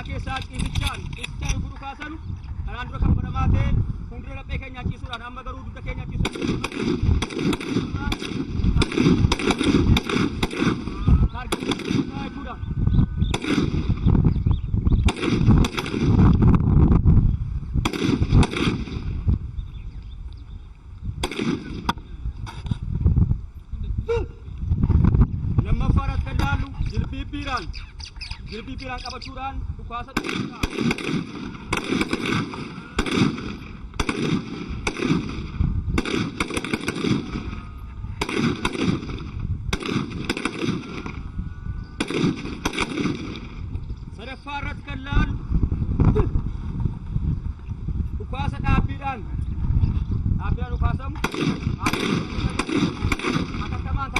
Konkolaataa keessaa ciisichaan ciisichaan yogguu dhukaasanu kanaan dura kan baramaa ta'e fuuldura laphee keenyaa ciisuudhaan amma garuu dugda keenyaa ciisuudhaan jechuudha. Lammaffaa irratti kan ilaallu jilbiibbiidhaan jilbiibbiidhaan qabachuudhaan dhukaasa dhukaasa. Sadaffaa irratti kan laallu dhukaasa dhaabbiidhaan dhaabbiidhaan dhukaasamu hatattamaan.